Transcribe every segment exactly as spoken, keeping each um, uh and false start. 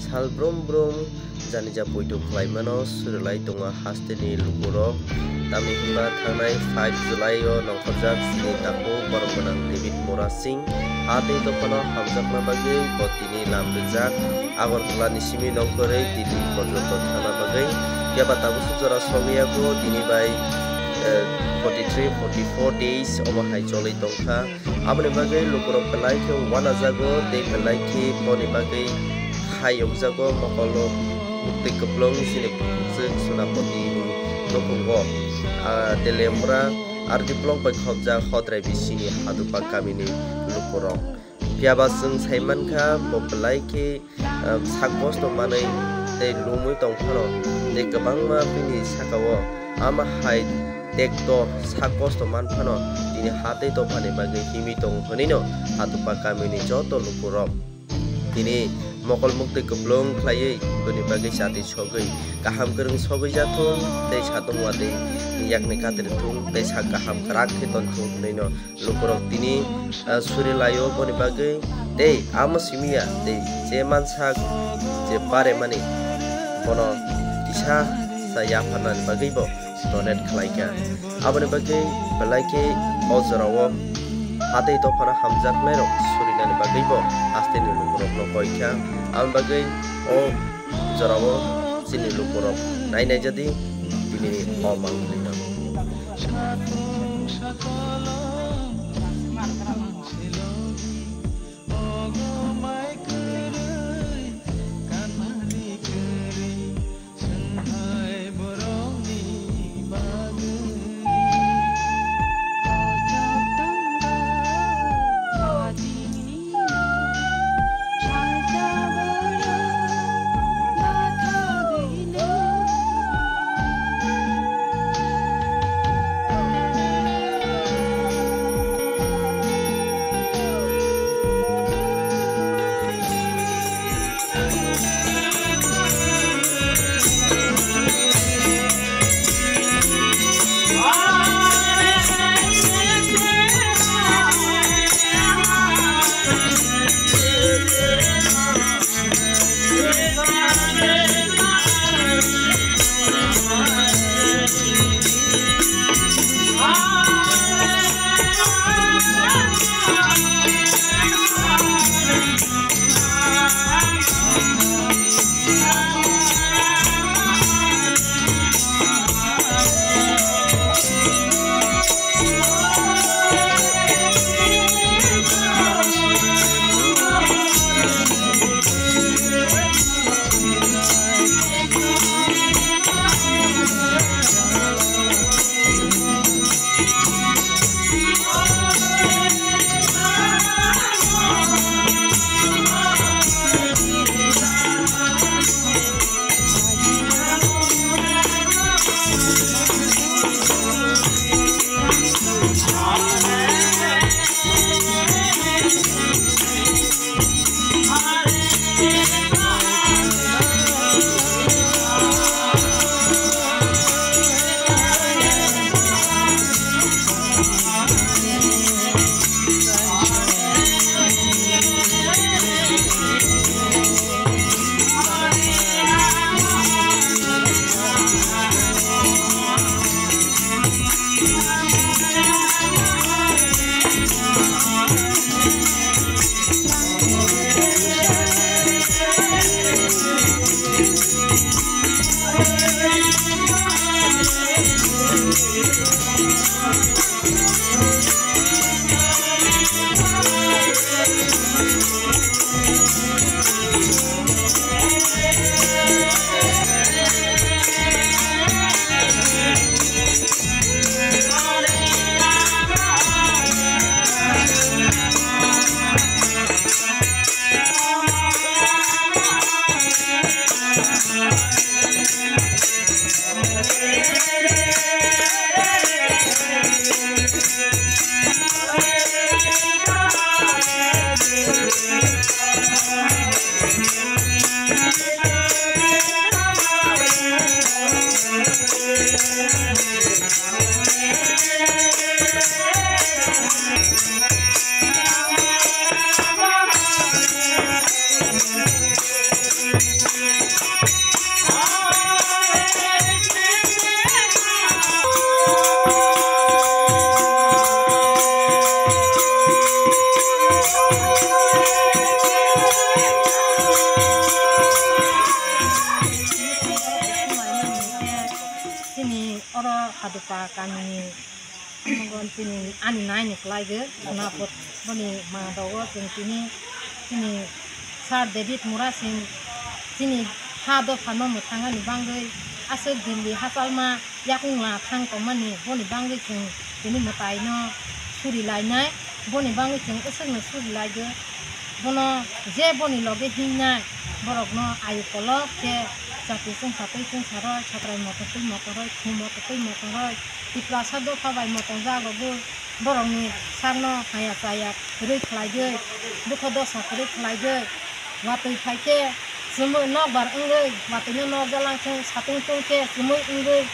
Sal brum brum janija poito khlaimano surilai tongo hasteni lukurok. Tamni hwnba thangnai five July o nongkhorjak chini takhuk borok gwnang David Murasing ha tei dophano hamjakna bagwi bo tini lam rijak. Agartala ni simi nongkhorwi Delhi porjonto thangna bagwi. Phiya ba tabuk jora sogwi yago tini bai, eh, forty three, forty four days omo hai cholwi tongkha. Aboni bagwi lukurok belai khe uanajago tei belai khe boni bagwi hai yokjago mokolo muktwi kwplwng chini bukhukjwk Sonapati ni nukhungo, ah, Telembra R D block bai khopjak Hodrai bisini Hadupa kamini lukurok. Phiya ba chwng sai mankha bo belai khe ah, sak kosto manwi tei lumwi tong phano tei kwbangma bini saka-o ama hai tekto sak kosto man phano tini ha tei dophani bagwi himwi tongo hwnwi no Hadupa kamini joto lukurok tini mokol muktwi kwplwng khlaiwi bini bagwi chati sogwi kaham kwrwng sogwi jathung tei satung watwi yakni katri thung tei sak kaham kwrak khe ton thung hwnwi no lukurok tini, ah, suri laio boni bagwi tei amo simi ya tei je mansak je baremani bono kisa sa yapharnani bagwi bo donate khlaikha. Aboni bagwi belai khe o jorao ha tei dophano hamjaknairok surinani bagwi bo hasteni lukurokno koikha. Aboni bagwi o jorao chini lukurok nai naijadi tini o manglino. Hadupa kamini tini ani naini kwlaigo Sonapur boni ma dogo chwng tini chini Sir David Murasing chini ha dophano mwthangani bagwi aswk Delhi hachalma yakung la thang tongmani boni bagwi chwng tini mwtaino suri lainai. Boni bagwi chwng aswkno suri laigo. Bono je boni loge hingnai borokno ayu kolok khe chati chwngsa twi chwngsa roi, sakrai moto twi moto roi, khu moto twi moto roi, Tiprasa dopha bai moto jago bo borokni sakno haya chaya kwrwi khlaigwi, dukho dosa kwrwi khlaigwi, watwi phai khe chumui nokbar wngwi, watwino nokjalang thung, satung tung khe chumui wngwi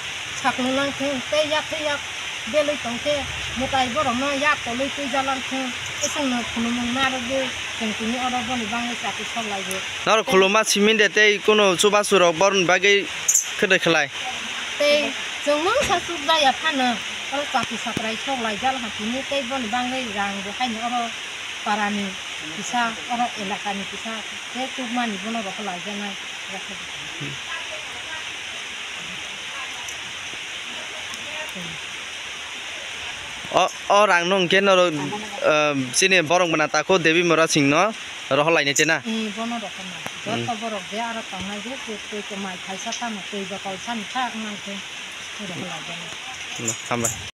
saknwlang thung, tei yak thwi yak belwi tong khe mwtai borokno yak kolwi twijalang thung, isingno khulumung narwgwi chwng tini oro boni bagwi chati sok laigo. Norok khuluma simi de tei kunu chubachu rok boroni bagwi khwdai khlai. Tei chwng mungsa chukjaya phano oro chati sakrai sok laijak ha tini tei boni bagwi rang bo haino oro parani kisa, oro elakani kisa tei chukmani bono rok laijaknai. O, o rang no hwnkhe norok, ah, chini borok bwna tako Devi Mura Singh no rohor lainai te na? Ee, bono rohor nai. Hmm. Joto borok je aro tongnai je, twi, twi, twi mai thaisa tamo, twi botol sani kha wng nang khe rohor lai jani. Hmm, hambai.